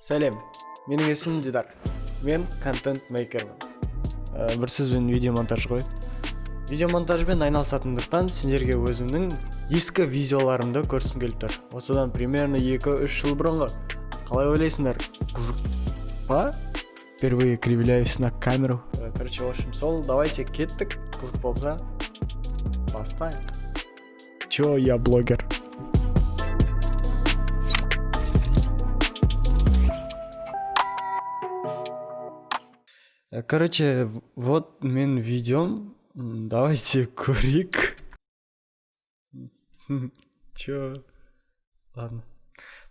Сәлем, менің есімім Дидар. Мен контент мейкермін. Бір сөзбен видеомонтаж ғой. Видеомонтажбен айналысатындықтан сендерге өзімнің ескі видеоларымды көрсеткім келіп тұр. Осыдан примерно 2-3 жыл бұрынғы. Қалай ойлайсыңдар? Қызық па? Впервые кривляюсь на камеру. Короче, в общем, сол, давайте кеттік. Қызық болса, бастайық. Чё, я блогер? Короче, вот мен видеом. Давайте көрейік. Чё? Ладно.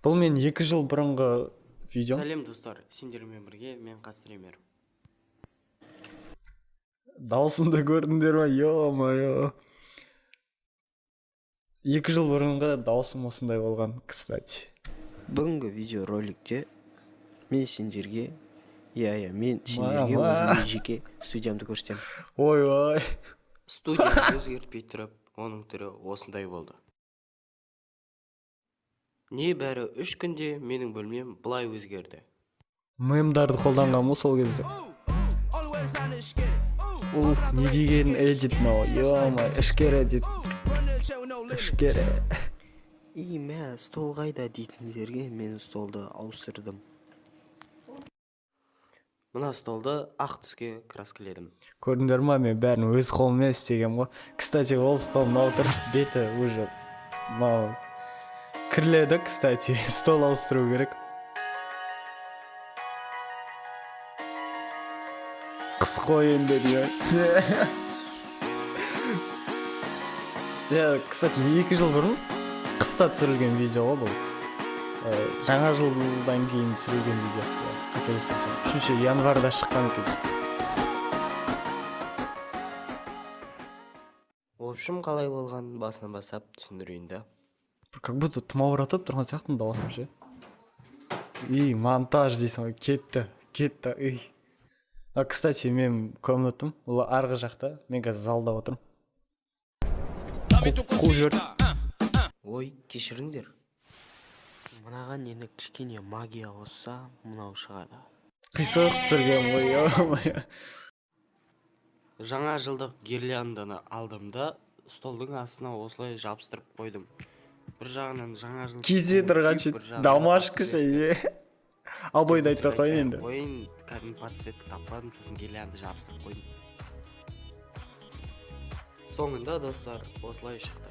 Бұл мен 2 жыл бұрынғы видеом. Сәлем, достар, сендермен бірге мен, Қастремер. Дауысымды көрдіңдер ма? Ё-моё. 2 жыл бұрынғы дауысым осындай болған, кстати. Бүгінгі видеороликте мен сендерге, иә, мен сендерге Мама. өзімнің жеке студиямды көрсетемін. Ой, ой. Студияны өзгертпей тұрып, оның түрі осындай болды. Небәрі 3 күнде менің бөлмем былай өзгерді. Мемдарды қолданғанмын ғой сол кезде. Уф, не деген эдит мынау, ё-моё, ішкері эдит. Ішкері. И мә, стол қайда дейтіндерге, мен столды ауыстырдым. Мына столды ақ түске краскіледім. Көрдіңдер ма, мен бәрін өз қолыммен істегенмін ғой. Кстати, ол стол мынау тұр, беті уже мынау кірледі, кстати, стол ауыстыру керек. Қыс қой енді иә. Иә, кстати, 2 жыл бұрын қыста түсірілген видео ғой бұл. Жаңа жылдан кейін түсірілген видео, иә, қателеспесем. 3 январьда шыққан екен. В общем, қалай болғанын басынан бастап түсіндірейін да. Бір как будто тұмауратып тұрған сияқтымын дауысым ше. И монтаж дейсің ғой, кетті, кетті. И. А, кстати, мен комнатам ол арғы жақта, мен қазір залда отырмын. Қуып жіберді. Ой, кешіріңдер. Мынаған енді кішкене магия қосса, мынау шығады. Қисық түсірген ғой, ё-моё. Жаңа жылдық гирлянданы алдым да, столдың астына осылай жабыстырып қойдым. Бір жағынан жаңа жыл Кизе тұрған ше, бір жағынан домашка ше, е. Обойды айтпай ақ қояйын енді. Қояйын, кәдімгі подсветка таппадым, сосын гирлянда жабыстырып қойдым. Соңында, достар, осылай шықты.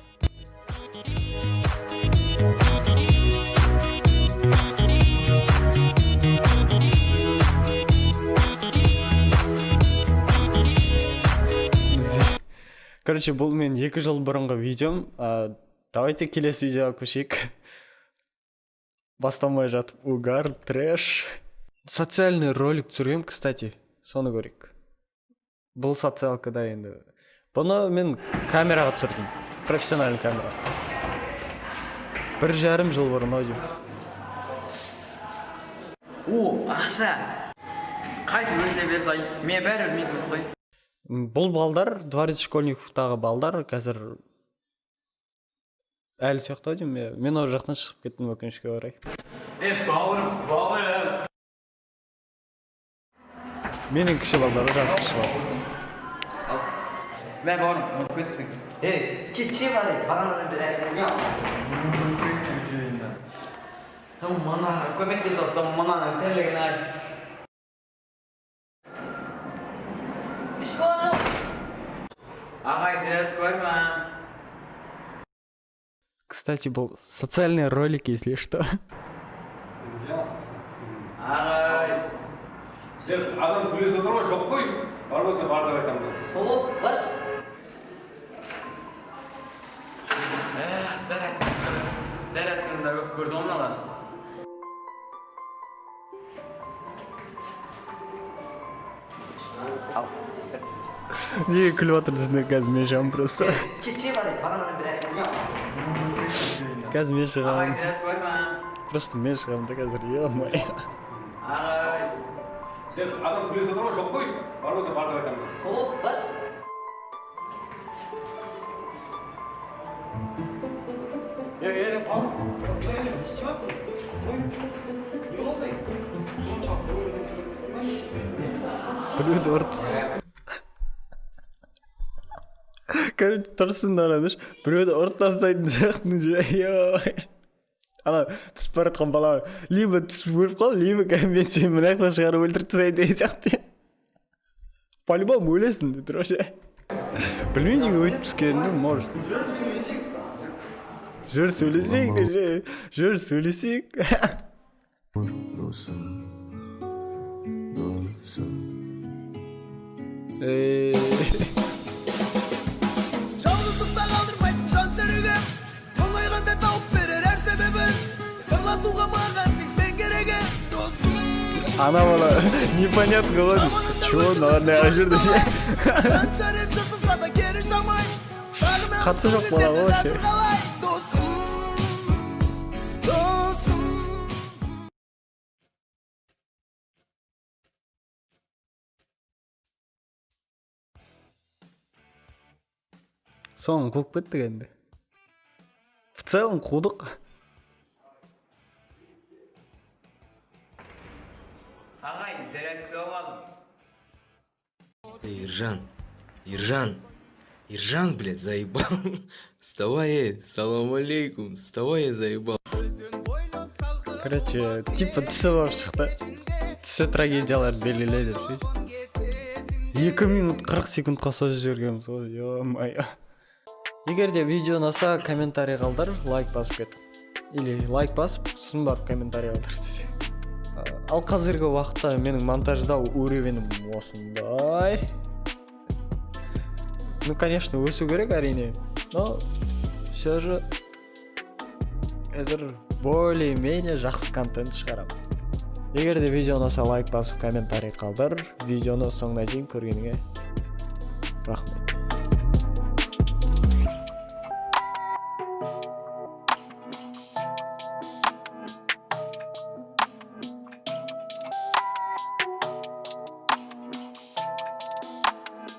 Короче, бұл мен 2 жыл бұрынғы видеом. Давайте келесі видеоға көшейік. Бастамай жатып угар, трэш. Социальный ролик түсіргем, кстати. Соны көрейік. Бұл социалкада енді. Бұны мен камераға түсірдім. Профессиональный камера. 1,5 жыл бұрын ау деймін. О, ақша! Қайтып өзіне бере салайын, мен бәрібір мен емес қой. Бұл балдар, дворец школьниковтағы балдар қазір әлі сияқты ау деймін. Иә. Мен ол жақтан шығып кеттім, өкінішке орай. Е, бауырым, бауырым! Менен кіші балдар, жасы кіші балдар. Мә, бауырым, ұмытып кетіпсің. Ей, кетші, бар, бағанадан бері. Мана көмектесіп жатсам, мынаның тірлігін ай. Іш болған жоқ. Ағай, заряд көрме. Кстати, был социальный ролик, если что. Ағай. Сен адам сөйлесіп отыр ғой, жоқ қой. Бар болса, бар деп айтамыз. Сол, баршы. Эх, заряд. Зарядканы да көп көрді ғой мыналар. Неге күліп жатырсыңдар? Қазір мен шығамын просто. Кетші, бар, бағанадан бері. Қазір мен Ағай, шығамын. заряд көрме. Просто мен шығамын да қазір, ё-моё. Ағай. Сен адам сөйлесіп отыр ғой, жоқ қой. Бар болса, бар деп айтамыз. Сол, баршы. Ей, ей, бауырым, не істеп жатырсың? Ой, не болды? Біреуді ұрып, короче, тұрсын, ананыш біреуді ұрып тастайтын сияқтының. Ой, ана түсіп бара жатқан бала либо түсіп өліп қал, либо кәдімгі мен сені мына жақтан шығарып өлтіріп тастайын деген сияқты. По любому өлесің деп тұр вообще. Білмеймін, неге өйтіп түскенін. Может, жүр, сөйлесейік деп ше, жүр, сөйлесейік. Досым, досым. Ей. Жалғыздықта қалдырмайтын жан серігім, мұңайғанда тауып берер әр себебін, сырласуға маған тек сен керек, досым. Ана бала непонятно ғой, че, мыналар неғып жүрді ше? Қанша рет жыртылса да кері жамай сағынамын. Қатысы жоқ Сол бала кездерді ғой вообще. Қазір қалай, досым, досым? Соны қуып кеттік енді. В целом қудық. Ағай, зарядка тауып алдым. Эй, Ержан, Ержан, Ержан, блядь, заебал. Вставай, эй, салам алейкум, вставай, я заебал. Короче, типа түсі болып шықты. Түсі трагедиялар белгілі деп ше. 2 минут 40 секундқа созып жібергенбіз ғой, е мое. Егер де видео ұнаса, комментарий қалдыр, лайк басып кет или лайк басып, сосын барып комментарий қалдыр десе. Ал қазіргі уақытта менің монтаждау уровенім осындай. Ну, конечно, өсу керек, әрине, но все же қазір более менее жақсы контент шығарамын. Егер де видео ұнаса, лайк басып, комментарий қалдыр. Видеоны соңына дейін көргеніңе рахмет.